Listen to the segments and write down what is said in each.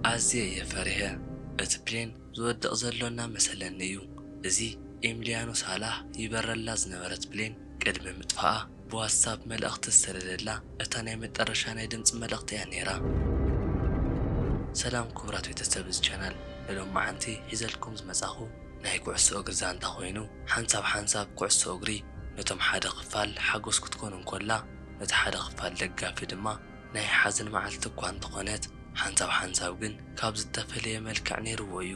ኣዝየ እየ ፈሪሐ። እቲ ፕሌን ዝወድቕ ዘሎ እናመሰለኒ እዩ። እዚ ኤምልያኖ ሳላህ ይበረላ ዝነበረት ፕሌን ቅድሚ ምጥፋኣ ብዋትሳፕ መልእኽቲ ዝሰደደላ እታ ናይ መጠረሻ ናይ ድምፂ መልእኽቲ እያ ነይራ። ሰላም ክቡራት ቤተሰብ እዚ ቻናል፣ ንሎማዓንቲ ሒዘልኩም ዝመጻኹ ናይ ኩዕሶ እግሪ ዛንታ ኮይኑ፣ ሓንሳብ ሓንሳብ ኩዕሶ እግሪ ነቶም ሓደ ክፋል ሓጎስ ክትኮን እንኮላ፣ ነቲ ሓደ ክፋል ደጋፊ ድማ ናይ ሓዘን መዓልቲ እኳ እንተኾነት፣ ሓንሳብ ሓንሳብ ግን ካብ ዝተፈለየ መልክዕ ነይርዎ እዩ።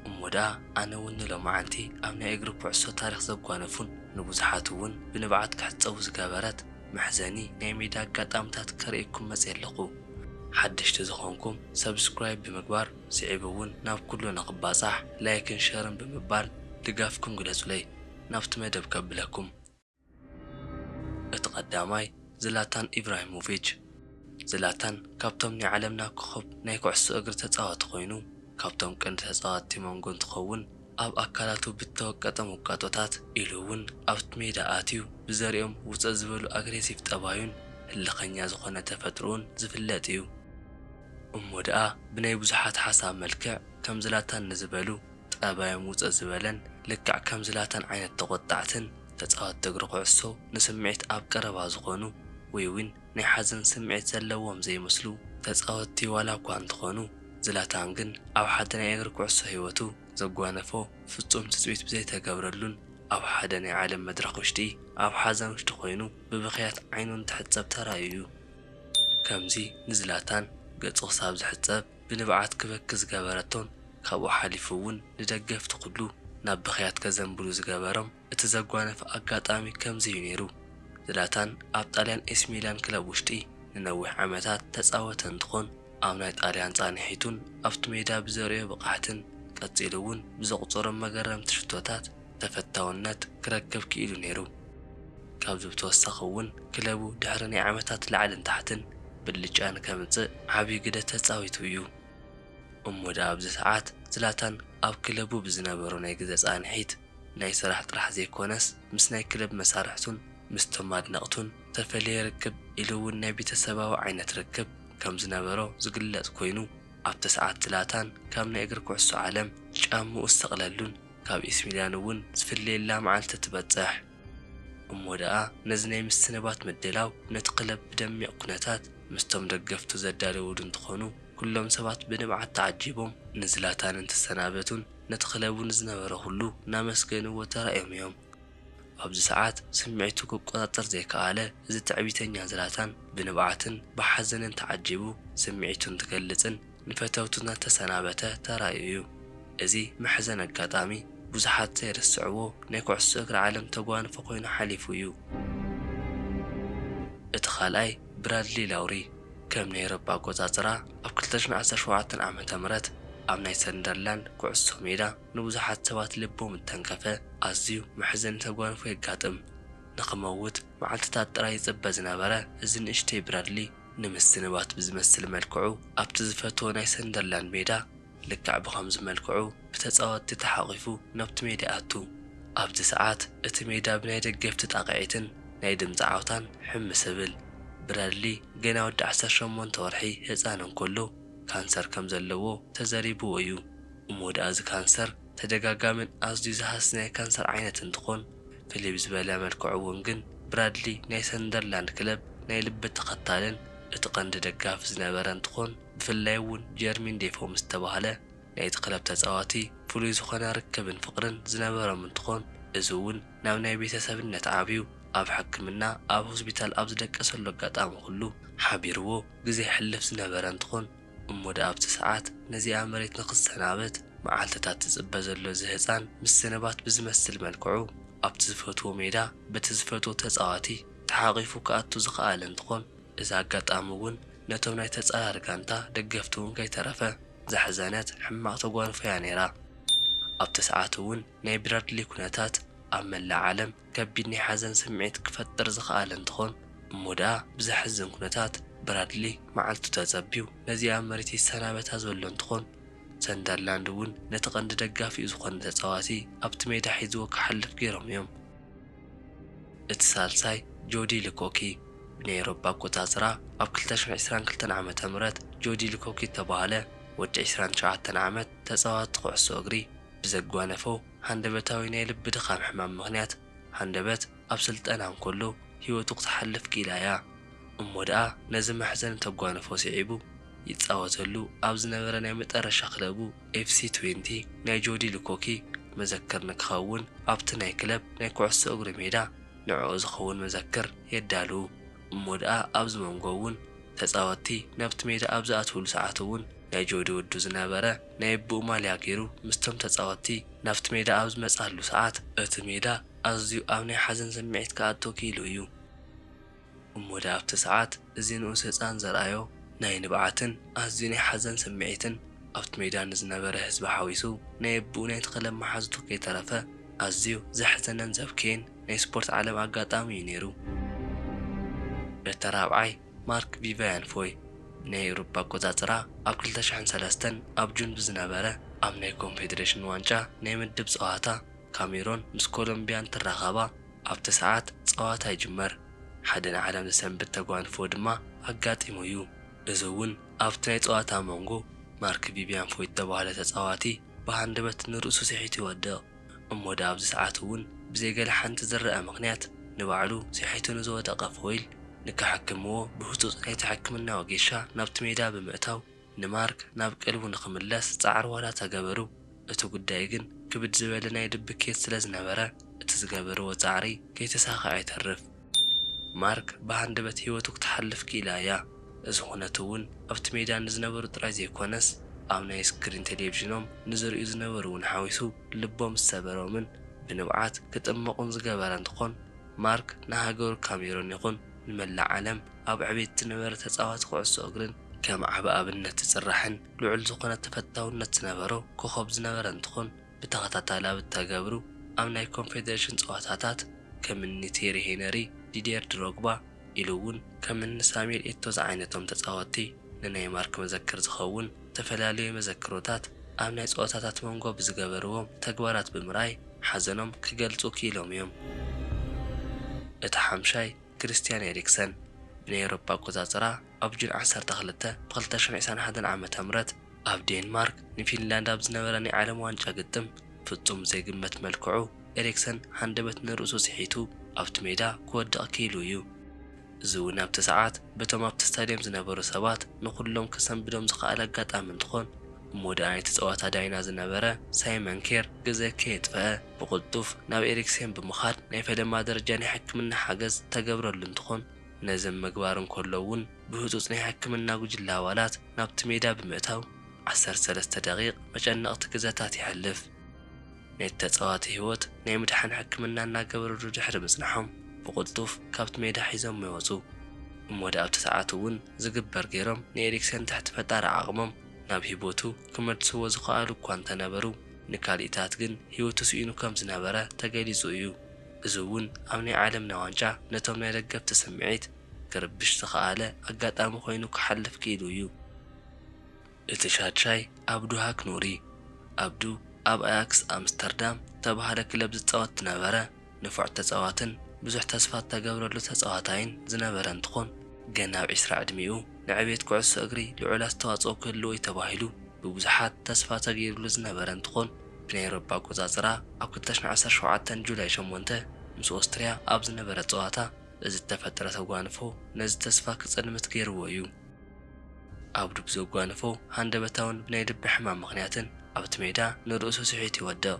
እሞ ደኣ ኣነ እውን ንሎማዓንቲ ኣብ ናይ እግሪ ኩዕሶ ታሪኽ ዘጓነፉን ንብዙሓት እውን ብንብዓት ክሕጸቡ ዝገበረት መሕዘኒ ናይ ሜዳ ኣጋጣምታት ከርእየኩም መጽየ ኣለኹ። ሓደሽቲ ዝኾንኩም ሰብስክራይብ ብምግባር፣ ስዒቡ እውን ናብ ኩሉ ንኽባጻሕ ላይክን ሸርን ብምባል ድጋፍኩም ግለጹለይ። ናብቲ መደብ ከብለኩም። እቲ ቀዳማይ ዝላታን ኢብራሂሞቪች። ዝላታን ካብቶም ናይ ዓለምና ኮኸብ ናይ ኩዕሶ እግሪ ተጻዋቲ ኮይኑ፣ ካብቶም ቀንዲ ተጻዋቲ መንጎ እንትኸውን፣ ኣብ ኣካላቱ ብተወቀጠ ውቃጦታት ኢሉ እውን ኣብቲ ሜዳ ኣትዩ ብዘሪኦም ውፅእ ዝበሉ ኣግሬሲቭ ጠባዩን ህልኸኛ ዝኾነ ተፈጥሮኡን ዝፍለጥ እዩ። እሞ ደኣ ብናይ ብዙሓት ሓሳብ መልክዕ ከም ዝላታን ንዝበሉ ጠባዮም ውፅእ ዝበለን ልክዕ ከም ዝላታን ዓይነት ተቖጣዕትን ተጻወትቲ እግሪ ኩዕሶ ንስምዒት ኣብ ቀረባ ዝኾኑ ወይ እውን ናይ ሓዘን ስምዒት ዘለዎም ዘይመስሉ ተጻወትቲ ዋላ እኳ እንተኾኑ፣ ዝላታን ግን ኣብ ሓደ ናይ እግሪ ኩዕሶ ህይወቱ ዘጓነፎ ፍጹም ትጽቢት ብዘይተገብረሉን ኣብ ሓደ ናይ ዓለም መድረኽ ውሽጢ ኣብ ሓዘን ውሽጢ ኮይኑ ብብኽያት ዓይኑ እንትሕጸብ ተራእዩ እዩ። ከምዚ ንዝላታን ገጹ ክሳብ ዝሕጸብ ብንብዓት ክበኪ ዝገበረቶን ካብኡ ሓሊፉ እውን ንደገፍቲ ኩሉ ናብ ብኽያት ከዘንብሉ ዝገበሮም እቲ ዘጓነፈ ኣጋጣሚ ከምዚ እዩ ነይሩ። ዝላታን ኣብ ጣልያን ኤሲ ሚላን ክለብ ውሽጢ ንነዊሕ ዓመታት ተጻወተ እንትኾን፣ ኣብ ናይ ጣልያን ጻንሒቱን ኣብቲ ሜዳ ብዘርእዮ ብቕዓትን ቀጺሉ እውን ብዘቑጸሮም መገረምቲ ሽቶታት ተፈታውነት ክረክብ ክኢሉ ነይሩ። ካብዚ ብተወሳኺ እውን ክለቡ ድሕሪ ናይ ዓመታት ላዕልን ታሕትን ብልጫ ንከምጽእ ዓብዪ ግደ ተጻዊቱ እዩ። እሞ ደኣ ኣብዚ ሰዓት ዝላታን ኣብ ክለቡ ብዝነበሮ ናይ ግዜ ጻንሒት ናይ ስራሕ ጥራሕ ዘይኮነስ ምስ ናይ ክለብ መሳርሕቱን ምስቶም ኣድነቕቱን ተፈለየ ርክብ ኢሉ እውን ናይ ቤተሰባዊ ዓይነት ርክብ ከም ዝነበሮ ዝግለጽ ኮይኑ፣ ኣብቲ ሰዓት ዝላታን ካብ ናይ እግሪ ኩዕሶ ዓለም ጫምኡ ዝሰቕለሉን ካብ ኤሲ ሚላን እውን ዝፍለየላ መዓልቲ ትበጽሕ። እሞ ደኣ ነዚ ናይ ምስንባት ምድላው ነቲ ክለብ ብደሚቕ ኩነታት ምስቶም ደገፍቱ ዘዳለውሉ እንትኾኑ፣ ኩሎም ሰባት ብንብዓት ተዓጂቦም ንዝላታን እንትሰናበቱን ነቲ ክለቡ ንዝነበሮ ኩሉ እናመስገንዎ ተራእዮም እዮም። ኣብዚ ሰዓት ስምዒቱ ክቆጻጸር ዘይከኣለ እዚ ትዕቢተኛ ዝላታን ብንብዓትን ብሓዘንን ተዓጂቡ ስምዒቱ እንትገልጽን ንፈተውቱ እናተሰናበተ ተራእዩ እዩ። እዚ መሕዘን ኣጋጣሚ ብዙሓት ዘይርስዕዎ ናይ ኩዕሶ እግሪ ዓለም ተጓንፎ ኮይኑ ሓሊፉ እዩ። እቲ ካልኣይ ብራድሊ ላውሪ ከም ናይ ኤውሮጳ ኣቆጻጽራ ኣብ ክልተ ሽሕን ዓሰርተ ሸውዓተን ዓመተ ምህረት ኣብ ናይ ሰንደርላንድ ኩዕሶ ሜዳ ንብዙሓት ሰባት ልቦም እተንከፈ ኣዝዩ መሕዘኒ ተጓንፎ የጋጥም። ንኽመውት መዓልትታት ጥራይ ይጽበ ዝነበረ እዚ ንእሽተይ ብራድሊ፣ ንምስንባት ብዝመስል መልክዑ ኣብቲ ዝፈትዎ ናይ ሰንደርላንድ ሜዳ ልክዕ ብኸምዚ መልክዑ ብተጻወትቲ ተሓቒፉ ናብቲ ሜዳ ይኣቱ። ኣብዚ ሰዓት እቲ ሜዳ ብናይ ደገፍቲ ጣቕዒትን ናይ ድምጺ ዓውታን ሕምስ ይብል። ብራድሊ ገና ወዲ ዓሰርተ ሸሞንተ ወርሒ ህጻን እንከሎ ካንሰር ከም ዘለዎ ተዘሪብዎ እዩ። እሞ ደኣ እዚ ካንሰር ተደጋጋምን ኣዝዩ ዝሃሲ ናይ ካንሰር ዓይነት እንትኾን፣ ፍልይ ብዝበለ መልክዑ እውን ግን ብራድሊ ናይ ሰንደርላንድ ክለብ ናይ ልቢ ተኸታልን እቲ ቀንዲ ደጋፊ ዝነበረ እንትኾን፣ ብፍላይ እውን ጀርሚን ዴፎ ምስ ተባህለ ናይቲ ክለብ ተጻዋቲ ፍሉይ ዝኾነ ርክብን ፍቕርን ዝነበሮም እንትኾን፣ እዚ እውን ናብ ናይ ቤተሰብነት ዓብዩ ኣብ ሕክምና ኣብ ሆስፒታል ኣብ ዝደቀሰሉ ኣጋጣሚ ኩሉ ሓቢርዎ ግዜ የሕልፍ ዝነበረ እንትኾን፣ እሞ ደኣ ኣብቲ ሰዓት ነዚኣ መሬት ንኽሰናበት መዓልትታት ትጽበ ዘሎ እዚ ህጻን ምስንባት ብዝመስል መልክዑ ኣብቲ ዝፈትዎ ሜዳ በቲ ዝፈትዎ ተጻዋቲ ተሓቒፉ ክኣቱ ዝኸኣለ እንትኾን፣ እዚ ኣጋጣሚ እውን ነቶም ናይ ተጻራሪ ጋንታ ደገፍቲ እውን ከይተረፈ ዘሕዘነት ሕማቕ ተጓንፎ እያ ነይራ። ኣብቲ ሰዓት እውን ናይ ብራድሊ ኩነታት ኣብ መላእ ዓለም ከቢድ ናይ ሓዘን ስምዒት ክፈጥር ዝኸኣለ እንትኾን፣ እሞ ደኣ ብዘሕዝን ኩነታት ብራድሊ መዓልቱ ተጸብዩ ነዚኣ መሬት ይሰናበታ ዘሎ እንትኾን፣ ሰንደርላንድ እውን ነቲ ቀንዲ ደጋፊኡ ዝኾነ ተጻዋቲ ኣብቲ ሜዳ ሒዝዎ ክሓልፍ ገይሮም እዮም። እቲ ሳልሳይ ጆዲ ልኮኪ። ናይ ኤሮፓ ኣቆጻጽራ፣ ኣብ ክልተ ሽሕን ዕስራን ክልተን ዓመተ ምህረት ጆዲ ሉኮኪ እተባህለ ወዲ ዕስራን ትሽዓተን ዓመት ተጻዋቲ ኩዕሶ እግሪ ብዘጓነፎ ሃንደበታዊ ናይ ልቢ ድኻም ሕማም ምኽንያት፣ ሃንደበት ኣብ ስልጠና እንከሎ ህይወቱ ክትሓልፍ ክኢላ እያ። እሞ ደኣ ነዚ መሕዘኒ ተጓንፎ ስዒቡ፣ ይጻወተሉ ኣብ ዝነበረ ናይ መጠረሻ ክለቡ ኤፍሲ ትዌንቲ ናይ ጆዲ ሉኮኪ መዘክር ንክኸውን ኣብቲ ናይ ክለብ ናይ ኩዕሶ እግሪ ሜዳ ንዕኡ ዝኸውን መዘክር የዳልዉ። እሞ ደኣ ኣብዚ መንጎ እውን ተጻወትቲ ናብቲ ሜዳ ኣብ ዝኣትውሉ ሰዓት እውን ናይ ጆዲ ወዱ ዝነበረ ናይ ኣቦኡ ማልያ ገይሩ ምስቶም ተጻወትቲ ናብቲ ሜዳ ኣብ ዝመጽኣሉ ሰዓት እቲ ሜዳ ኣዝዩ ኣብ ናይ ሓዘን ስምዒት ክኣቱ ክኢሉ እዩ። እሞ ደኣ ኣብቲ ሰዓት እዚ ንኡስ ህጻን ዘርኣዮ ናይ ንብዓትን ኣዝዩ ናይ ሓዘን ስምዒትን ኣብቲ ሜዳ ንዝነበረ ህዝቢ ሓዊሱ ናይ ኣቦኡ ናይቲ ክለብ መሓዙቱ ከይተረፈ ኣዝዩ ዘሕዘነን ዘብከየን ናይ ስፖርት ዓለም ኣጋጣሚ እዩ ነይሩ። እቲ ራብዓይ ማርክ ቪቫያን ፎይ ናይ ኤውሮፓ ኣቆጻጽራ ኣብ ክልተ ሽሕን ሰለስተን ኣብ ጁን ብዝነበረ ኣብ ናይ ኮንፌዴሬሽን ዋንጫ ናይ ምድብ ጸዋታ ካሜሮን ምስ ኮሎምቢያ እንትራኸባ ኣብቲ ሰዓት ጸዋታ ይጅመር። ሓደ ንዓለም ዘሰንብድ ተጓንፎ ድማ ኣጋጢሙ እዩ። እዚ እውን ኣብቲ ናይ ጸዋታ መንጎ ማርክ ቪቪያን ፎይ እተባህለ ተጻዋቲ ብሃንደበት ንርእሱ ስሒቱ ይወድቕ። እሞ ደኣ ኣብዚ ሰዓት እውን ብዘይ ገለ ሓንቲ ዝረኣ ምኽንያት ንባዕሉ ስሒቱ ንዝወደቐ ፎይል ንክሕክምዎ ብህጹጽ ናይቲ ሕክምና ወጌሻ ናብቲ ሜዳ ብምእታው ንማርክ ናብ ቀልቡ ንኽምለስ ጻዕሪ ዋላ ተገበሩ፣ እቲ ጉዳይ ግን ክብድ ዝበለ ናይ ልቢ ኬዝ ስለ ዝነበረ እቲ ዝገበርዎ ጻዕሪ ከይተሳኽዐ ይተርፍ። ማርክ ብሃንደበት ህይወቱ ክትሓልፍ ክኢላ እያ። እዚ ኩነት እውን ኣብቲ ሜዳ ንዝነበሩ ጥራይ ዘይኮነስ ኣብ ናይ ስክሪን ቴሌቪዥኖም ንዝርእዩ ዝነበሩ እውን ሓዊሱ ልቦም ዝሰበሮምን ብንብዓት ክጥመቑን ዝገበረ እንትኾን ማርክ ንሃገሩ ካሜሮን ይኹን ንመላእ ዓለም ኣብ ዕቤት ዝነበረ ተጻዋቲ ኩዕሶ እግርን ከም ዓቢ ኣብነት ዝጽራሕን ልዑል ዝኾነ ተፈታውነት ዝነበሮ ኮኾብ ዝነበረ እንትኾን ብተኸታታሊ ኣብ እተገብሩ ኣብ ናይ ኮንፌዴሬሽን ጸዋታታት ከም እኒ ቴሪ ሄነሪ፣ ዲድየር ድሮግባ ኢሉ እውን ከም እኒ ሳሙኤል ኤቶ ዝዓይነቶም ተጻወትቲ ንናይ ማርክ መዘክር ዝኸውን ዝተፈላለዩ መዘክሮታት ኣብ ናይ ጸወታታት መንጎ ብዝገበርዎም ተግባራት ብምርኣይ ሓዘኖም ክገልጹ ክኢሎም እዮም። እቲ ሓምሻይ ክርስቲያን ኤሪክሰን ብናይ ኤውሮፓ ኣቆጻጽራ ኣብ ጁን ዓሰርተ ክልተ ብ ክልተ ሽሕን ዕስራን ሓደን ዓመተ ምህረት ኣብ ዴንማርክ ንፊንላንድ ኣብ ዝነበረ ናይ ዓለም ዋንጫ ግጥም ፍጹም ዘይግመት መልክዑ ኤሪክሰን ሃንደበት ንርእሱ ስሒቱ ኣብቲ ሜዳ ክወድቕ ክኢሉ እዩ። እዚ እውን ኣብቲ ሰዓት በቶም ኣብቲ ስታድየም ዝነበሩ ሰባት ንኹሎም ከሰንብዶም ዝኸኣለ ኣጋጣሚ እንትኾን እሞ ደኣ ናይቲ ጸዋታ ዳይና ዝነበረ ሳይመን ኬር ግዜ ከየጥፈአ ብቕልጡፍ ናብ ኤሪክሴን ብምኻድ ናይ ፈለማ ደረጃ ናይ ሕክምና ሓገዝ ተገብረሉ እንትኾን ነዚ ምግባር እንከሎ እውን ብህጹጽ ናይ ሕክምና ጉጅለ ኣባላት ናብቲ ሜዳ ብምእታው ዓሰርተ ሰለስተ ደቒቕ መጨነቕቲ ግዘታት የሕልፍ። ናይቲ ተጻዋቲ ህይወት ናይ ምድሓን ሕክምና እናገበርሉ ድሕሪ ምጽንሖም ብቕልጡፍ ካብቲ ሜዳ ሒዞሞ ይወጹ። እሞ ደኣ ኣብቲ ሰዓት እውን ዝግበር ገይሮም ንኤሪክሰን ትሕቲ ፈጣሪ ዓቕሞም ናብ ሂቦቱ ክመልስዎ ዝኸኣሉ እኳ እንተነበሩ ንካልኢታት ግን ህይወቱ ስኢኑ ከም ዝነበረ ተገሊጹ እዩ። እዚ እውን ኣብ ናይ ዓለምና ዋንጫ ነቶም ናይ ደገፍቲ ስምዒት ክርብሽ ዝኸኣለ ኣጋጣሚ ኮይኑ ክሓልፍ ክኢሉ እዩ። እቲ ሻድሻይ ኣብዱ ሃክ ኑሪ። ኣብዱ ኣብ ኣያክስ ኣምስተርዳም ዝተባህለ ክለብ ዝጻወት ዝነበረ ንፉዕ ተጻዋትን ብዙሕ ተስፋ እተገብረሉ ተጻዋታይን ዝነበረ እንትኾን ገና ኣብ ዕስራ ዕድሚኡ ንዕቤት ኩዕሶ እግሪ ልዑል ኣስተዋጽኦ ክህልዎ እዩ ተባሂሉ ብብዙሓት ተስፋ ተገይሩሉ ዝነበረ እንትኾን ብናይ ኤውሮፓ ኣቆጻጽራ ኣብ ክልተ ሽሕን ዓሰርተ ሸውዓተን ጁላይ ሸሞንተ ምስ ኦስትርያ ኣብ ዝነበረ ጸዋታ እዚ እተፈጠረ ተጓንፎ ነዚ ተስፋ ክጽልምት ገይርዎ እዩ። ኣብዱ ብዘጓነፎ ሃንደበታውን ብናይ ልቢ ሕማም ምኽንያትን ኣብቲ ሜዳ ንርእሱ ስሒቱ ይወድቕ።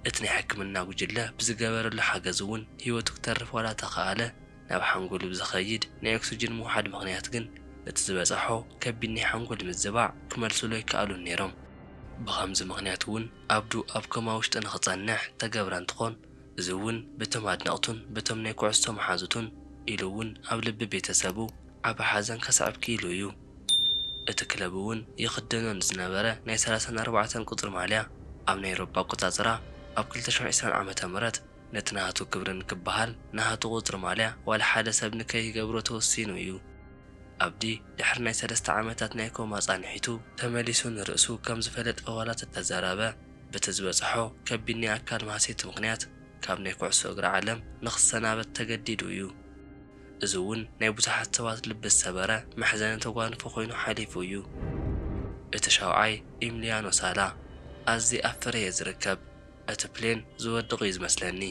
እቲ ናይ ሕክምና ጉጅለ ብዝገበረሉ ሓገዝ እውን ህይወቱ ክተርፍ ዋላ ተኸኣለ፣ ናብ ሓንጎሉ ብዝኸይድ ናይ ኦክስጅን ምውሓድ ምኽንያት ግን ነቲ ዝበጸሖ ከቢድ ናይ ሓንጎል ምዝባዕ ክመልስሉ ኣይከኣሉን ነይሮም። ብኸምዚ ምኽንያት እውን ኣብዱ ኣብ ኮማ ውሽጢ ንኽጸንሕ ተገብረ እንትኾን እዚ እውን በቶም ኣድነቕቱን በቶም ናይ ኩዕሶ መሓዙቱን ኢሉ እውን ኣብ ልቢ ቤተሰቡ ዓቢ ሓዘን ከስዕብ ክኢሉ እዩ። እቲ ክለብ እውን ይኽደኖ ንዝነበረ ናይ ሰላሳን ኣርባዕተን ቁጽሪ ማልያ ኣብ ናይ ኤውሮፓ ኣቆጻጽራ ኣብ ክልተ ሽሕን ዕስራን ዓመተ ምህረት ነቲ ናቱ ክብሪ ንክበሃል ናቱ ቁጽሪ ማልያ ዋላ ሓደ ሰብ ንከይገብሮ ተወሲኑ እዩ። ኣብዲ ድሕሪ ናይ ሰለስተ ዓመታት ናይ ኮማ ጻንሒቱ ተመሊሱ ንርእሱ ከም ዝፈለጠ ዋላ ተተዘረበ በቲ ዝበጽሖ ከቢድ ናይ ኣካል ማህሰይቲ ምኽንያት ካብ ናይ ኩዕሶ እግሪ ዓለም ንኽሰናበት ተገዲዱ እዩ። እዚ እውን ናይ ብዙሓት ሰባት ልቢ ዝሰበረ መሕዘኒ ተጓንፎ ኮይኑ ሓሊፉ እዩ። እቲ ሻውዓይ፣ ኢምሊያኖ ሳላ፣ ኣዝየ ኣብ ፍረ እየ ዝርከብ። እቲ ፕሌን ዝወድቕ እዩ ዝመስለኒ።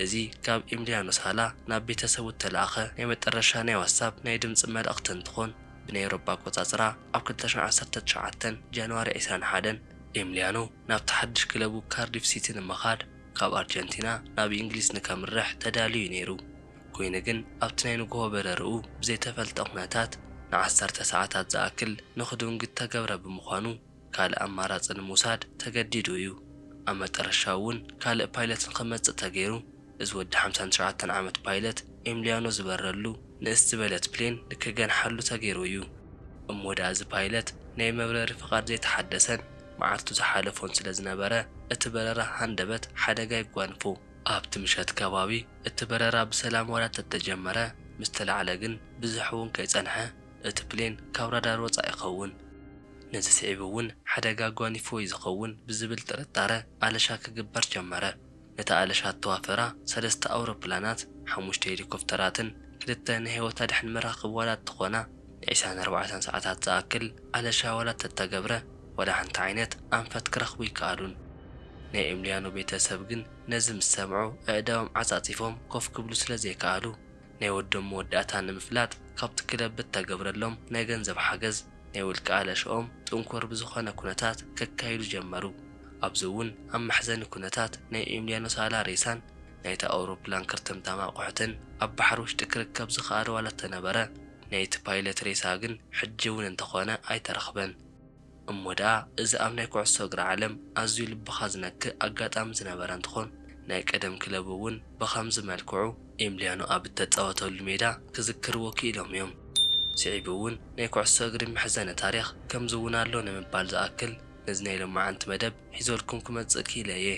እዚ ካብ ኢምሊያኖ ሳላ ናብ ቤተሰቡ እተላእኸ ናይ መጠረሻ ናይ ዋትሳፕ ናይ ድምፂ መልእኽቲ እንትኾን፣ ብናይ ኤውሮጳ ኣቆጻጽራ ኣብ ክልተ ሽሕን ዓሰርተ ትሽዓተን ጃንዋሪ ዕስራን ሓደን፣ ኤምሊያኖ ናብቲ ሓድሽ ክለቡ ካርዲፍ ሲቲ ንምኻድ ካብ ኣርጀንቲና ናብ እንግሊዝ ንከምርሕ ተዳልዩ እዩ ነይሩ። ኮይኑ ግን ኣብቲ ናይ ንግሆ በረርኡ ብዘይተፈልጠ ኩነታት ንዓሰርተ ሰዓታት ዝኣክል ንኽድንጉ ተገብረ ብምዃኑ፣ ካልእ ኣማራጺ ንምውሳድ ተገዲዱ እዩ። ኣብ መጠረሻ እውን ካልእ ፓይለት ንኽመጽእ ተገይሩ። እዚ ወዲ ሓምሳን ትሽዓተን ዓመት ፓይለት ኤምልያኖ ዝበረሉ ንእስ ዝበለት ፕሌን ንክገንሓሉ ተገይሩ እዩ። እሞ ደኣ እዚ ፓይለት ናይ መብረሪ ፍቓድ ዘይተሓደሰን መዓልቱ ዝሓለፎን ስለ ዝነበረ፣ እቲ በረራ ሃንደበት ሓደጋ ይጓንፎ። ኣብቲ ምሸት ከባቢ እቲ በረራ ብሰላም ዋላ ተተጀመረ፣ ምስ ተላዕለ ግን ብዙሕ እውን ከይጸንሐ እቲ ፕሌን ካብ ራዳር ወጻኢ ይኸውን። ነዚ ስዒቡ እውን ሓደጋ ኣጓኒፍዎ እዩ ዝኸውን ብዝብል ጥርጣረ ኣለሻ ክግበር ጀመረ። ነታ ኣለሻ እተዋፈራ ሰለስተ ኣውሮፕላናት፣ ሓሙሽተ ሄሊኮፕተራትን ክልተ ናይ ህይወት ኣድሕን መራኽብ ዋላ እተኾና ንዒስራን ኣርባዕተን ሰዓታት ዝኣክል ኣለሻ ዋላ ተተገብረ ዋላ ሓንቲ ዓይነት ኣንፈት ክረኽቡ ኣይከኣሉን። ናይ ኤምልያኖ ቤተሰብ ግን ነዚ ምስ ሰምዑ ኣእዳዎም ዓጻጺፎም ኮፍ ክብሉ ስለ ዘይከኣሉ ናይ ወዶም መወዳእታ ንምፍላጥ ካብቲ ክለብ ብተገብረሎም ናይ ገንዘብ ሓገዝ ናይ ውልቂ ኣለሽኦም ጥንኩር ብዝኾነ ኩነታት ከካይዱ ጀመሩ። ኣብዚ እውን ኣብ መሕዘኒ ኩነታት ናይ ኤምልያኖ ሳላ ሬሳን ናይታ ኣውሮፕላን ክርትምታም ኣቑሑትን ኣብ ባሕሪ ውሽጢ ክርከብ ዝኸኣለ ዋላ እተነበረ፣ ናይቲ ፓይለት ሬሳ ግን ሕጂ እውን እንተኾነ ኣይተረኽበን። እሞ ደኣ እዚ ኣብ ናይ ኩዕሶ እግሪ ዓለም ኣዝዩ ልብኻ ዝነክእ ኣጋጣሚ ዝነበረ እንትኾን፣ ናይ ቀደም ክለቡ እውን ብኸምዚ መልክዑ ኤምልያኖ ኣብ እተጻወተሉ ሜዳ ክዝክርዎ ክኢሎም እዮም። ስዒቡ እውን ናይ ኩዕሶ እግሪ መሕዘኒ ታሪኽ ከምዚ እውን ኣሎ ንምባል ዝኣክል ነዚ ናይ ሎማዓንቲ መደብ ሒዞልኩም ክመጽእ ክኢለ እየ።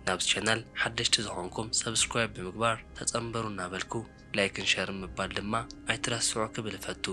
ናብዚ ቻናል ሓደሽቲ ዝኾንኩም ሰብስክራይብ ብምግባር ተጸንበሩ እናበልኩ ላይክን ሸርን ምባል ድማ ኣይትረስዑ ክብል እፈቱ።